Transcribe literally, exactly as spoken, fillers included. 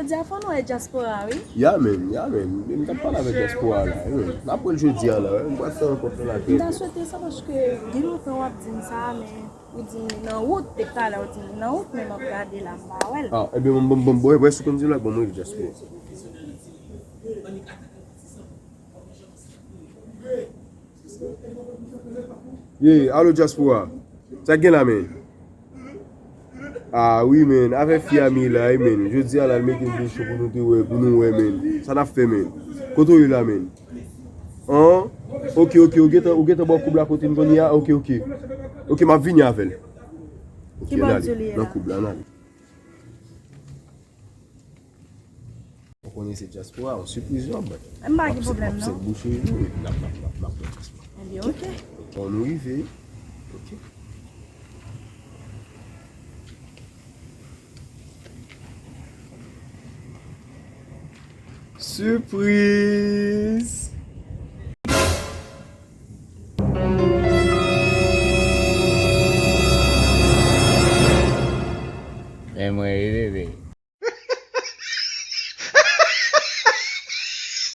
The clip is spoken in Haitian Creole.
Jodi a fò nou wè dyaspora, wi. Ya, men, ya, men. M t ap pale avèk dyaspora la, wi, men. N ap wè l jodi a la, wi. M pral fè rankont la. M ta swete sa paske gen lontan w ap di m sa, men ou di m li nan wout, depi talè ou di m li nan wout, men m ap gade la, m pa wè l. Ah, ebyen, bon, bon, bon, bon, wè, wè, si w konn di la, bon, mwen, dyaspora. Ye, alo dyaspora. Sa k gen la, men? Ah wi, men. Afè fi a m ye la, wi, men. Jodi a la, l mete m de cho pou nou te wè, pou nou wè, men. Sa n ap fè, men? Kote w ye la, men? An? Ok, ok, ou gentan, ou gentan ba w koub la kote m kounye a? Ok, ok. Ok, m ap vini avè l. Ok, n ale. Nan koub la, n ale. Ou konnen se dyaspora, yon sipriz yo ap bay. M pa gen pwoblèm, non. Ap sèl bouch ou yo, epi n ap, n ap, n ap, n ap wè dyaspora. Ebyen, ok. Bon, nou rive. Ok. Sipriz! Men mwen wi, bebe.